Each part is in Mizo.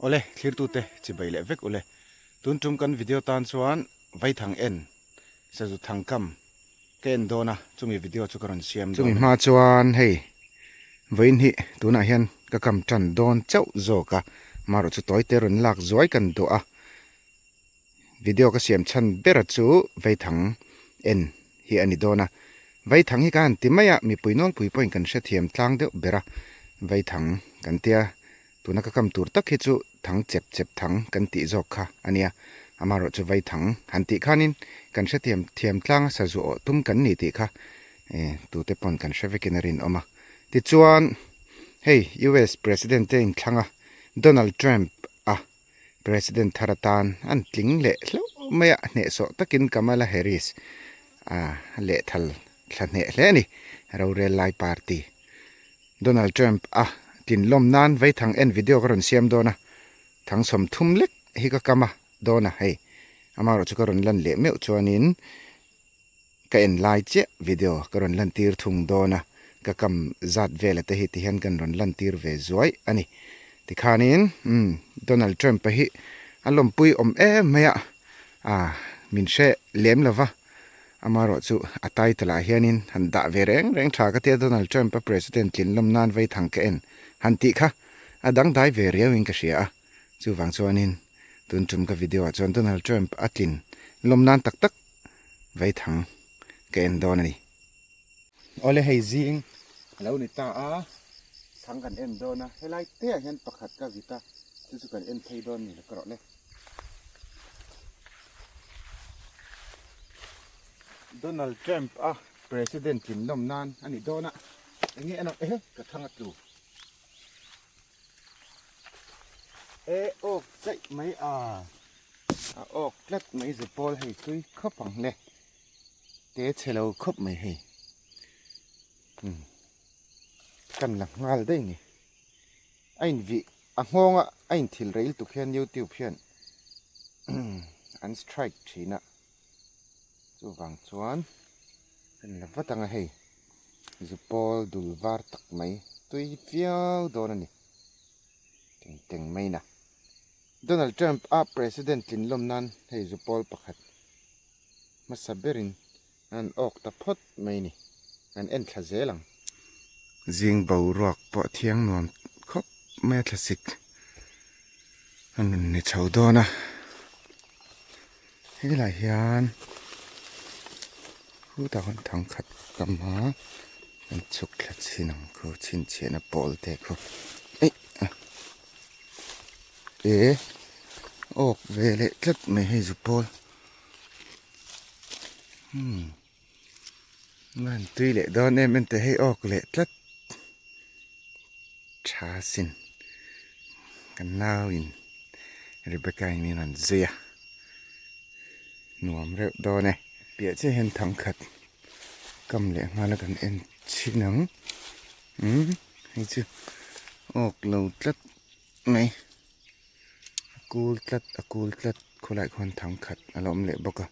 Awle, thlirtute chibai leh vek ule. Tun tum kan video tan chuan Vaithang en, Sazu Thangkam ka en dawn a, chumi video chu ka rawn siam dawn a ni. Chumi hma chuan hei vawiin hi tunah hian ka kam tan dawn chauh zawk a, marawh chu tawite rawn lak zuai kan duh a. Video ka siam chhan bera chu Vaithang en hi a ni dawn a. Vaithang hi ka han ti mai a, mipui nawlpui pawhin kan hrethiam tlang deuh ber a, Vaithang kan tia tuna ka kam tur tak hi chu thang chep chep thang kan tih zawk kha a nia. Amaherawh chu Vaithang han tih khanin kan hrethiam thiam tlang a sazu awh tum kan ni tih kha tute pawn kan hre vekin a rinawm a. Tichuan hei US President te inthlang a Donald Trump a President thar atan an tling leh hlauh mai a, hnehsawh takin Kamala Harris a lehthal thla hneh hle a ni, rorel lai party. Donald Trump a tlinlawm nan Vaithang en video ka rawn siam dawn a, thang 30 lek hi ka kam a dawn a, hei amaherawh chu ka rawn lan leh meuh chuanin Ka en lai chiah video ka rawn lantir thung dawn a, ka kam zat vela te hi tihian kan rawn lantir ve zuai a ni. Tikhanin umm Donald Trump-a hi a lawmpui awm em mai a, ah min hre lem lo va, amaherawh chu a title ah hianin han dah ve reng reng tha ka tia Donald Trump-a President tlin lawm nan Vaithang ka en han tih kha a dangdai ve riauin ka hria a, chuvang chuanin tun tum ka video ah chuan Donald Trump a tlin lawm nan tak tak Vaithang ka en dawn a ni. Awle hei zing a lo ni ta a, thang kan en dawn a, helai te ah hian pakhat ka vit a, chu chu kan en phei dawn ni lo ka rawh le. Donald Trump a President tlin lawm nan a ni dawn a, enge a lo ehe ka thang a tlu. E awk chaih mai a a awk tlat mai zupawl hei tui khawp ang le te chhe lo khawp mai hei umm kan la nghal daih ni a invih a nghawng a a inthil rei lutuk hian youtube hian an strike thin a chuvang chuan kan la vat ang a hei. Zupawl dul var tak mai tui viau dawn a ni. Teng teng mai na. Donald Trump a President tlin lawm nan hei zupawl pakhat hmasa berin an awk ta phawt mai ni. An en thla zel ang. Zing boruak pawh thiang nuam khawp mai a thlasik a nun ni chho dawn a. Helai hian khutah khawn thang khat tam a an chhuk thla chhin ang khu chhinchhiahna pawl te khu eih a e awk ve leh tlat mai hei zu pawl umm a han tui leh dawn em em teh hei awk leh tlat tha sin kan nau in Rebecca in min rawn zui a nuam reuh dawn e piah chiah hian thang khat kam leh nghal a kan en chhin ang umm hei chu awk lo tlat mai a kul tlat a kul tlat khawlai khuan thang khat a la awm leh bawk a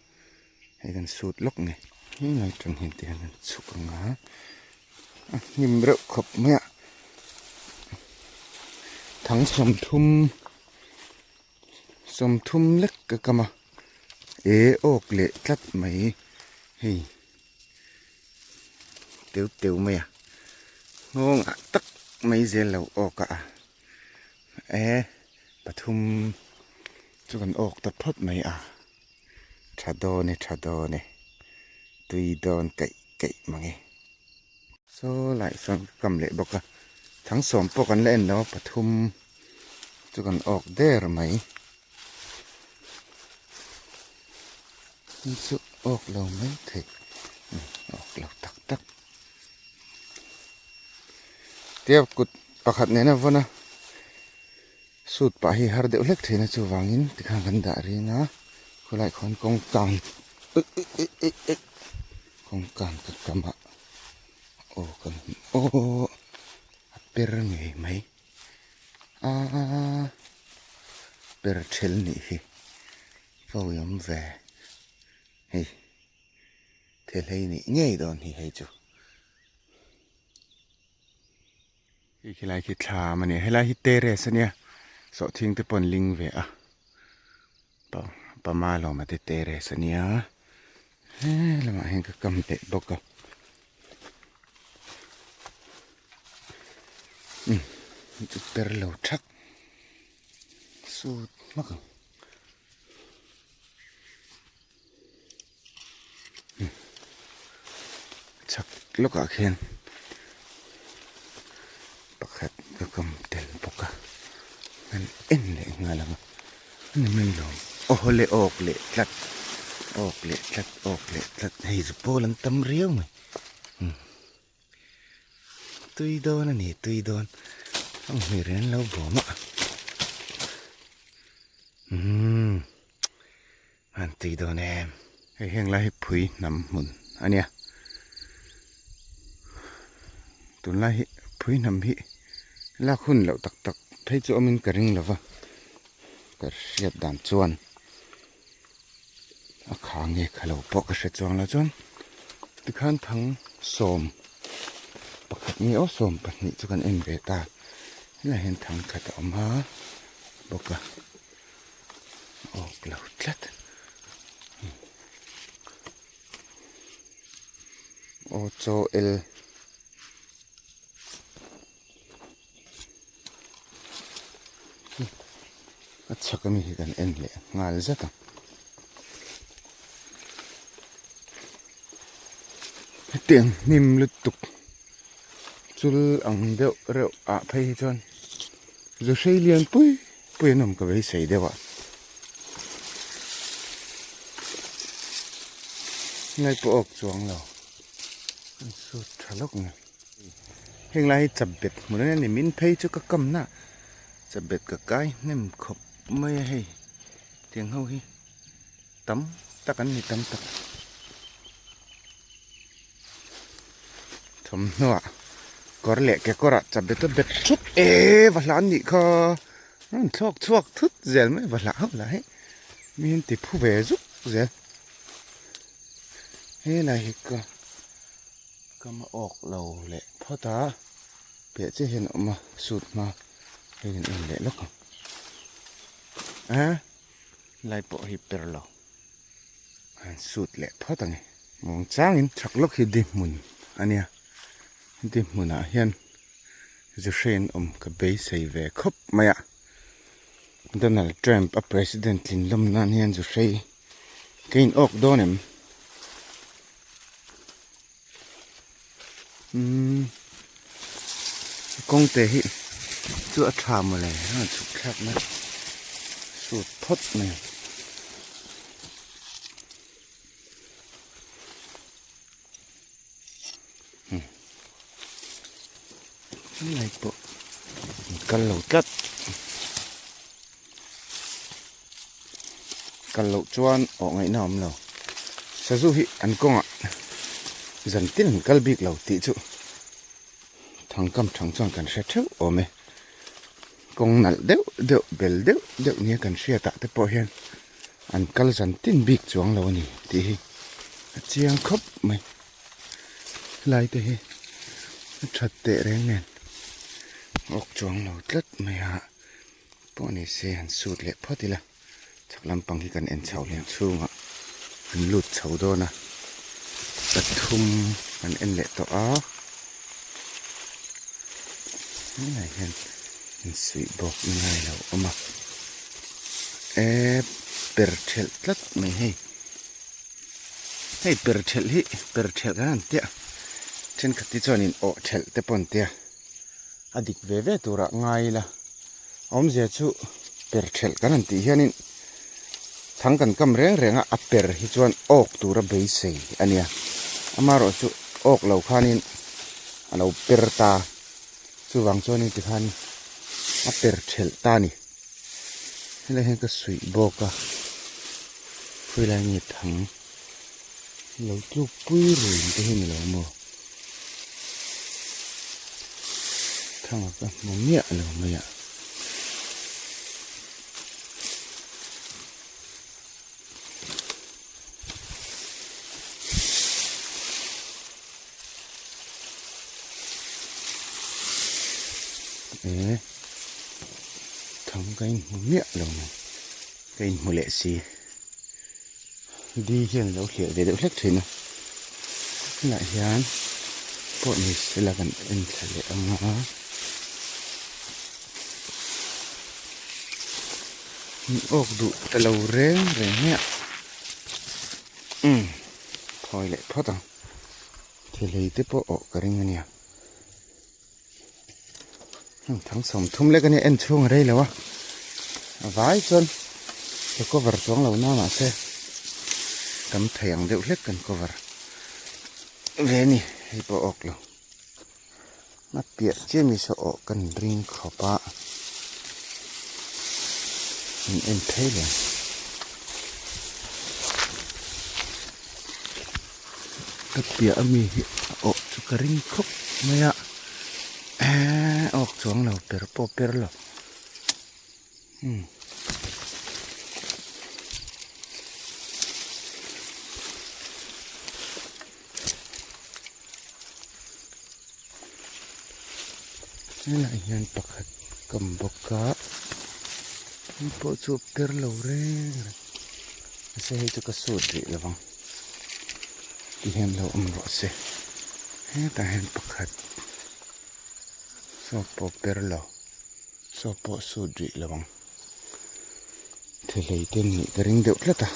hei kan sut lawk nge helai atang hian tihian an chhuk ang a a hnim reuh khawp mai a thang 30 30 lek ka kam a e awk leh tlat mai hei teu teu mai a nghawng ah tak mai zel lo awk a e pathum chu kan awk ta phawt mai a. Tha dawn e tha dawn e tui dawn keih keih mang e. Saw lai sawn ka kam leh bawk a thang sawm pawh kan la en lo a pathum chu kan awk der mai chu awk lo mai thei awk lo tak tak tia kut pakhat nena vawn a. Suit pah hi har deuh hlek thin a chuvangin tikhan kan dah ring a khawlai khawn kawng kan kawng kan ka kam a aw kan aw a per ngei mai aaa per thel nih hi vawi awm ve hei thilhei nih ngei dawn hi hei chu. Hei khilai khi thlam a nia helai hi terrace a nia. Sawhthing te pawh an ling ve a pa pama lawma te terrace a nia he lamah hian ka kam leh bawk a umm chu per lo thak sut hmak ang. Chhak lawkah khian pakhat ka kam tel bawk a an en leh nghal ang a ani mai lo aw le awk leh tlat awk leh tlat awk leh tlat hei zu pawl an tam riau mai tui dawn a ni tui dawn ang hmel an lo bawm a umm. An tui dawn em. Hei heng lai hi phui hnam hmun a nia. Tunlai hi phui hnam hi lak hun loh tak tak phei chu awmin ka ring lova. Ka hriat dan chuan a kha nge kha lo pawh ka hre chuang lo chuan tikhan thang sawm pakhat nge aw sawm pahnih chu kan en ve ta. Helaiah hian thang khat a awm a bawk a. Awk lo tlat aw chaw el a chhak ami hi kan en leh nghal zat a hetiang hnim lutuk chul ang deuh reuh ah phei hi chuan zu hrei lian pui. Pui an awm ka beisei deuh a. Ngai pawh awk chuang lo. An sut tha lawk mai. Heng lai hi chapbet hmun a ni min phei chu ka kam na. Chapbet ka kai hnem khawp mai a hei. Tiang ho hi tam tak an ni tam tak. Thawmhnaw ah kawr leh kekawr ah chapbet a bet thup e va hla an nih kha a rawn thlawk chhuak thut zel mai va hla hauh lah hi mi an ti phu ve zuk zel helai hi ka kam a awk lo leh phawt a piah chiah hian a awm a sut hma hei kan en leh lawk ang a lai pawh hi per lo. Han sut leh phawt a ni. Muang changin chhak lawk hi di hmun a nia. Di hmunah hian Zuhrain awm ka beisei ve khawp mai a. Donald Trump a president tlin lawm nan hian Zuhrei ka in awk dawn em? Umm kawngte hi chu a tha mawle a chhuk thlak na sut phawt mai a. Helai pawh an kal lo tlat kal loh chuan awh ngaihna a awm lo sazu hi an kawngah zan tin an kal bik lo tih chu thangkam thang chuan kan hre theuh awm e kawng nalh deuh deuh bel deuh deuh nia kan hriatah te pawh hian an kal zan tin bik chuang lo a ni tih hi a chiang khawp mai helai te hi a that teh reng nen awk chuang lo tlat mai a. Pawh ni se han sut leh phawt ila chhak lampang hi kan en chho leh chhungah an lut chho dawn a pathum kan en leh tawh a helai hian insuih bawk ngai lo awm a e per thelh tlat mai hei hei per thelh hi per thelh kan han tia thenkhat te chuanin awh thelh te pawh an tia. A dik ve ve turah ngai ila awmzia chu per thelh kan han tih hianin thang kan kam reng reng a a per hi chuan awk tura beisei a nia amaherawh chu awk lo khanin a lo per ta chuvang chuanin tikhan a per thelh ta a ni helai hian ka suih bawk a khawilai nge thang lo tluk pui reng te hi ni lo maw. Thanga ka hmu miah lo mai a. E thang. Awm ka inhmu miah lo mai. Ka inhmu leh si. Di hian a lo hliah ve deuh hlek thin a. Tunah hian pawh ni sela kan en thla leh ang a. Min awk duh ta lo reng reng mai a. Umm thawi leh phawt ang. Thilei te pawh awh ka ring a nia. Heng thang 30 lek a nia en chhung a rei lo a a vai chuan ka cover chuang lo na mahse tam thei ang deuh hlek kan cover ve a ni hei pawh awk lo a piah chiah mi saw awh kan ring khawp a an en phei lo ka piah ami hi a awh chu ka ring khawp mai a eee awk chuang lo per pawh per lo umm. Helaiah hian pakhat kam bawk a hei pawh chu a per lo reng reng mahse hei chu ka sut rih lo vang ti hian lo awm rawh se hetah hian pakhat saw pawh per lo saw pawh sut rih lo ang Thilei te nih ka ring deuh tlat a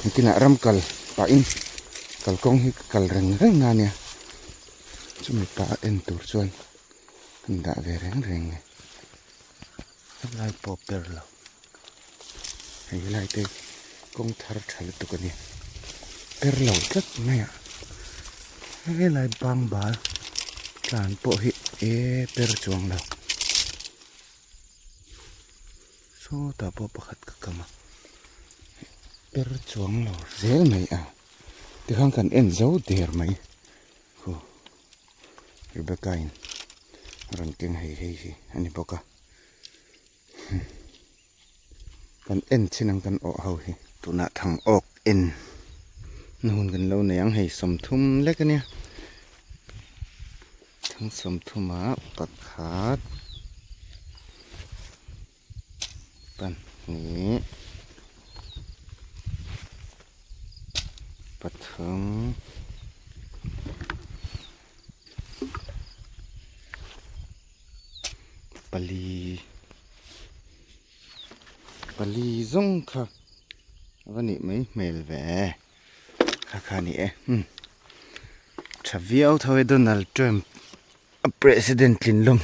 engtinah ram kal pahin kalkawng hi ka kal reng reng na ania chumi pah a en tur chuan an dah ve reng reng a ni helai pawh ber lo hei helai te kawng thar tha lutuk a ni ber lo tlat mai a helai bangbal tlan pawh hi e ber chuang lo. Sawtah pawh pakhat ka kam a, per chuang lo zel mai a, tikhan kan en zo der mai khu Rebecca in a rawn keng hei hei hi a ni bawk a, kan en chin ang kan awh ho hi. Tunah thang awk en na hun kan lo nei ang hei 30 lek a nia. Thang 30 ah pakhat pahnih pathum pali pali zawng kha a va nih mai hmel ve. Kha kha ni e umm tha viau tho e Donald Trump a president tlin lawm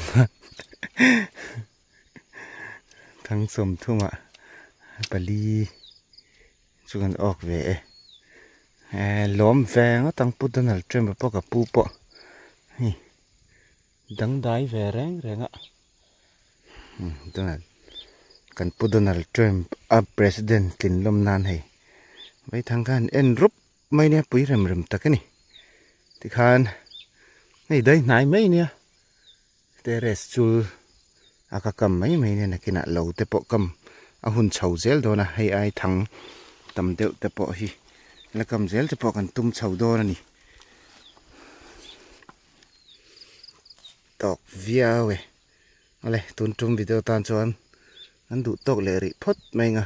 thang 30 ah pali chu kan awk ve e eh lawm ve ngawt ang pu Donald Trump a pawh ka pu pawh hei dangdai ve reng reng a umm Donald kan pu Donald Trump a president tlin lawm nan hei vaithang khan en rup mai nia pui rem rem tak a ni tikhan hei dai hnai mai nia terrace chul a ka kam mai mai nia nakinah lo te pawh kam a hun chho zel dawn a hei ai thang tam deuh te pawh hi la kam zel te pawh kan tum chho dawn a ni. Tawk viau e. Awle tun tum video tan chuan an duh tawk leh rih phawt mai ang a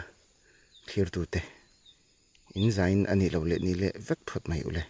thlir tute in zain a nih loh leh ni leh vek phawt mai ule.